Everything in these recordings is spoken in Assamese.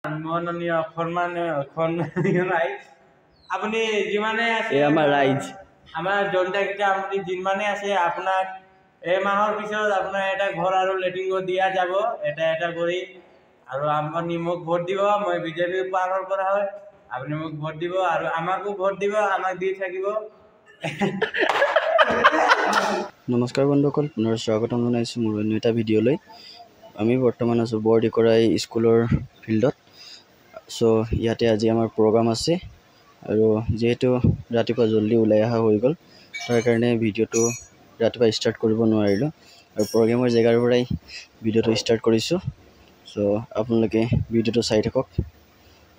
মাননীয় সন্মানীয় ৰাইজ, আপুনি যিমানে আছে, এই আমাৰ ৰাইজ, আমাৰ জনতাকেইটা, আপুনি যিমানে আছে, আপোনাক এই মাহৰ পিছত আপোনাৰ এটা ঘৰ আৰু লেট্ৰিনো দিয়া যাব এটা এটা কৰি। আৰু আপুনি মোক ভোট দিব, মই বিজেপিৰ পাৰৰ পৰা হয়, আপুনি মোক ভোট দিব আৰু আমাকো ভোট দিব, আমাক দি থাকিব। নমস্কাৰ বন্ধুসকল, পুনৰ স্বাগতম জনাইছোঁ মোৰ অন্য এটা ভিডিঅ'লৈ। আমি বৰ্তমান আছোঁ বৰদিকৰাই স্কুলৰ ফিল্ডত। চ' ইয়াতে আজি আমাৰ প্ৰগ্ৰাম আছে আৰু যিহেতু ৰাতিপুৱা জল্দি ওলাই অহা হৈ গ'ল, তাৰ কাৰণে ভিডিঅ'টো ৰাতিপুৱা ষ্টাৰ্ট কৰিব নোৱাৰিলোঁ আৰু প্ৰগ্ৰেমৰ জেগাৰ পৰাই ভিডিঅ'টো ষ্টাৰ্ট কৰিছোঁ। চ' আপোনালোকে ভিডিঅ'টো চাই থাকক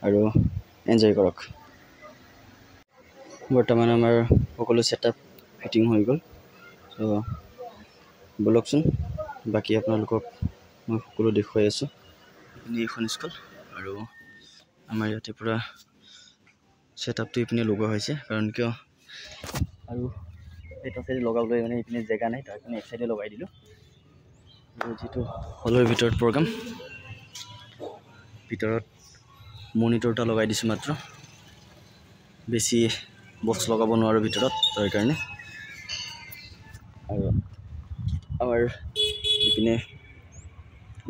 আৰু এনজয় কৰক। বৰ্তমান আমাৰ সকলো ছেটআপ ফিটিং হৈ গ'ল। চ' ব'লকচোন, বাকী আপোনালোকক মই সকলো দেখুৱাই আছোঁ। এইপিনে এইখন স্কুল আৰু আমাৰ ইয়াতে পূৰা ছেটআপটো ইপিনে লগোৱা হৈছে, কাৰণ কিয় আৰু এটা চাইডে লগাবলৈ মানে এইপিনে জেগা নাই, তাৰ কাৰণে এক চাইডে লগাই দিলোঁ। আৰু যিটো হলৰ ভিতৰত প্ৰগ্ৰাম, ভিতৰত মনিটৰ এটা লগাই দিছোঁ মাত্ৰ, বেছি বক্স লগাব নোৱাৰোঁ ভিতৰত, তাৰ কাৰণে। আৰু আমাৰ ইপিনে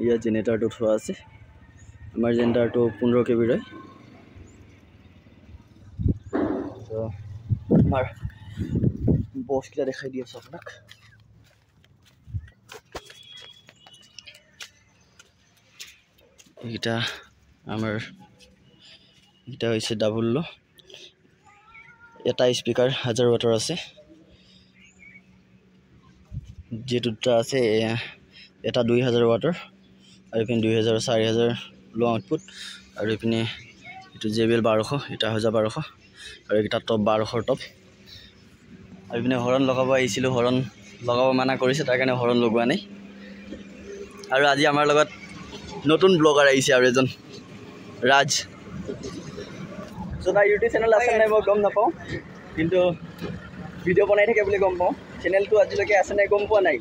ইয়াত জেনেৰেটাৰটো থোৱা আছে। আমাৰ জেনেৰেটাৰটো 15 কে বিৰ হয়। ত' আমাৰ বক্সকেইটা দেখাই দি আছোঁ আপোনাক। এইকেইটা আমাৰ এইকেইটা হৈছে ডাবল ল', এটা স্পীকাৰ 1000 ৱাটৰ আছে, যিটো দুটা আছে এটা 2000 ৱাটৰ আৰু এইপিনে 2000 4000 ল' আউটপুট। আৰু এইপিনে এইটো জে বি এল 1200, এটা 1200 আৰু এইকেইটা টপ 1200ৰ টপ। আৰু এইপিনে হৰণ লগাব আহিছিলোঁ, হৰণ লগাব মানা কৰিছে, তাৰ কাৰণে হৰণ লগোৱা নাই। আৰু আজি আমাৰ লগত নতুন ব্লগাৰ আহিছে আৰু এজন ৰাজ। চ' তাৰ ইউটিউব চেনেল আছে নাই মই গম নাপাওঁ, কিন্তু ভিডিঅ' বনাই থাকে বুলি গম পাওঁ। চেনেলটো আজিলৈকে আছে নাই গম পোৱা নাই।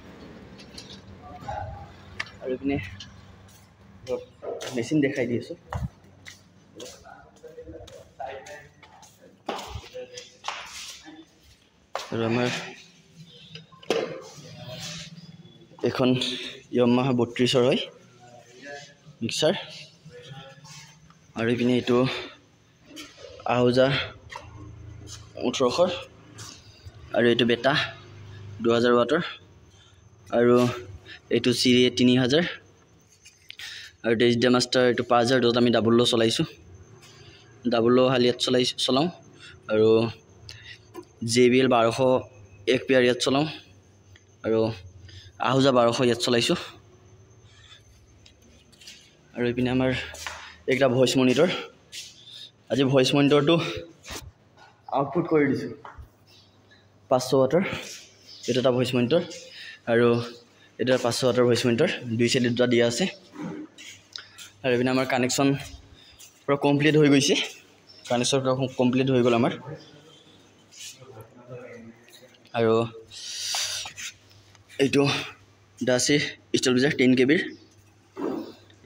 আৰু এইপিনে মেচিন দেখাই দি আছোঁ। আৰু আমাৰ এইখন য়মাহা 32ৰ হয় মিক্সাৰ। আৰু এইপিনে এইটো আহুজা 1800ৰ আৰু এইটো বেটা 2000 ৱাটৰ আৰু এইটো চিৰি 3000 আৰু এইটো এইচ ডি মাষ্টাৰ এইটো 5000, য'ত আমি ডাবল ল' চলাইছোঁ, ডাবল ল' খালি ইয়াত চলাওঁ। আৰু জে বি এল 1200 এক পেয়াৰ ইয়াত চলাওঁ আৰু আহুজা 1200 ইয়াত চলাইছোঁ। আৰু এইপিনে আমাৰ এইকেইটা ভইচ মনিটৰ, আজি ভইচ মনিটৰটো আউটপুট কৰি দিছোঁ 500 ৱাটৰ। এইটো এটা ভইচ মনিটৰ আৰু এইটো এটা 500 ৱাটৰ ভইচ মনিটৰ, দুই চাইডে দুটা দিয়া আছে। আৰু এইপিনে আমাৰ কানেকশ্যন পূৰা কমপ্লিট হৈ গৈছে, কানেকশ্যন পূৰা কমপ্লিট হৈ গ'ল আমাৰ। আৰু এইটো দাচি ষ্টেবিলাইজাৰ 10 কে বিৰ,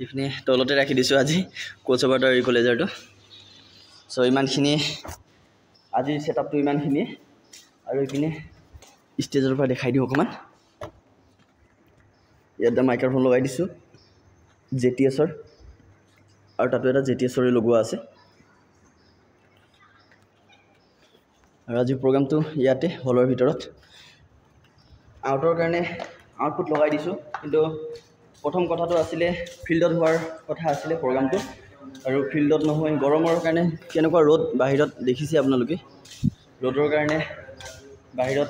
এইখিনি তলতে ৰাখি দিছোঁ আজি কোচ অপাৰেটৰ ইকুৱেলাইজাৰটো। চ' ইমানখিনি আজিৰ ছেটআপটো ইমানখিনিয়ে। আৰু এইপিনে ষ্টেজৰ পৰা দেখাই দিওঁ অকণমান। ইয়াত এটা মাইক্ৰফোন লগাই দিছোঁ জে টি এছৰ, আৰু তাতো এটা জে টি এছৰে লগোৱা আছে। আৰু আজিৰ প্ৰগ্ৰামটো ইয়াতে হলৰ ভিতৰত। আউটৰ কাৰণে আউটপুট লগাই দিছোঁ, কিন্তু প্ৰথম কথাটো আছিলে ফিল্ডত হোৱাৰ কথা আছিলে প্ৰগ্ৰামটো, আৰু ফিল্ডত নহয় গৰমৰ কাৰণে, কেনেকুৱা ৰ'দ বাহিৰত দেখিছে আপোনালোকে, ৰ'দৰ কাৰণে বাহিৰত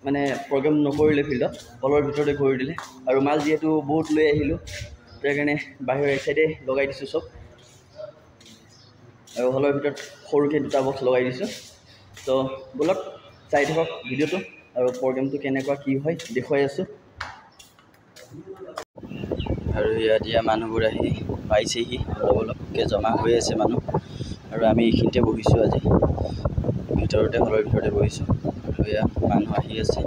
মানে প্ৰগ্ৰেম নকৰিলে, ফিল্ডত হলৰ ভিতৰতে কৰি দিলে। আৰু মাল যিহেতু বহুত লৈ আহিলোঁ, তাৰ কাৰণে বাহিৰৰ এক চাইডে লগাই দিছোঁ চব, আৰু হলৰ ভিতৰত সৰুকৈ দুটা বক্স লগাই দিছোঁ। ত' ব'লক চাই থাকক ভিডিঅ'টো আৰু প্ৰগ্ৰেমটো কেনেকুৱা কি হয় দেখুৱাই আছোঁ। আৰু ইয়াত ইয়াৰ মানুহবোৰ আহি পাইছেহি, অলপ অলপকৈ জমা হৈ আছে মানুহ। আৰু আমি এইখিনিতে বহিছোঁ আজি, ভিতৰতে হলৰ ভিতৰতে বহিছোঁ। আৰু ইয়াত মানুহ আহি আছে।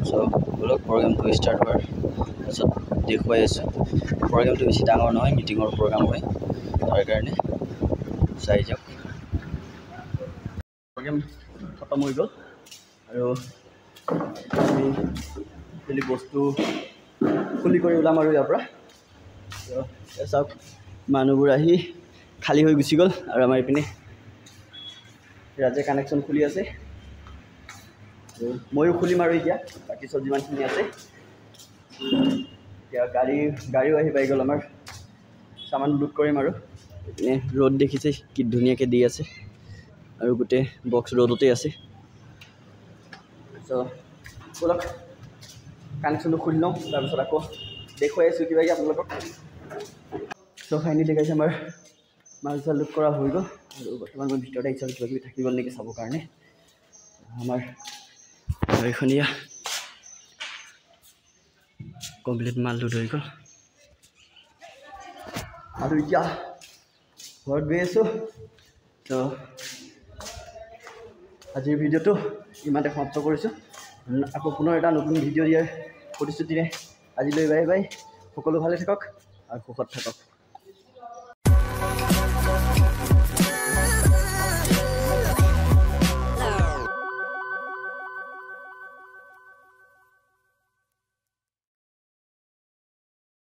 চ' ব'লক প্ৰগ্ৰেমটো ষ্টাৰ্ট হোৱাৰ পাছত দেখুৱাই আছোঁ। প্ৰগ্ৰেমটো বেছি ডাঙৰ নহয়, মিটিঙৰ প্ৰগ্ৰাম হয়। তাৰ কাৰণে চাই যাওক। প্ৰগ্ৰেম খতম হৈ গ'ল আৰু আমি একচুৱেলি বস্তু খুলি কৰি ওলাম আৰু ইয়াৰ পৰা। চাওক, মানুহবোৰ আহি খালী হৈ গুচি গ'ল আৰু আমাৰ এইপিনে ৰাজে কানেকশ্যন খুলি আছে, ময়ো খুলিম আৰু এতিয়া বাকী চব যিমানখিনি আছে। এতিয়া গাড়ীও আহি পাই গ'ল, আমাৰ চামান লোড কৰিম আৰু। এইপিনে ৰ'দ দেখিছে কি ধুনীয়াকৈ দি আছে আৰু গোটেই বক্স ৰ'দতেই আছে। চ' ব'লক, কানেকশ্যনটো খুলি লওঁ, তাৰপিছত আকৌ দেখুৱাই আছোঁ কিবা কিবি আপোনালোকক। চ' ফাইনেলি গাইছে, আমাৰ মাল চাল লোড কৰা হৈ গ'ল আৰু বৰ্তমান মই ভিতৰত আহিছোঁ কিবা কিবি থাকি গ'ল নেকি চাবৰ কাৰণে। আমাৰ গাড়ীখন এয়া কমপ্লিট মাল লোড হৈ গ'ল আৰু এতিয়া ঘৰত গৈ আছোঁ। ত' আজিৰ ভিডিঅ'টো ইমানতে সমাপ্ত কৰিছোঁ। আকৌ পুনৰ এটা নতুন ভিডিঅ' দিয়াৰ প্ৰতিশ্ৰুতিৰে আজিলৈ বাই বাই। সকলো ভালে থাকক আৰু সুখত থাকক।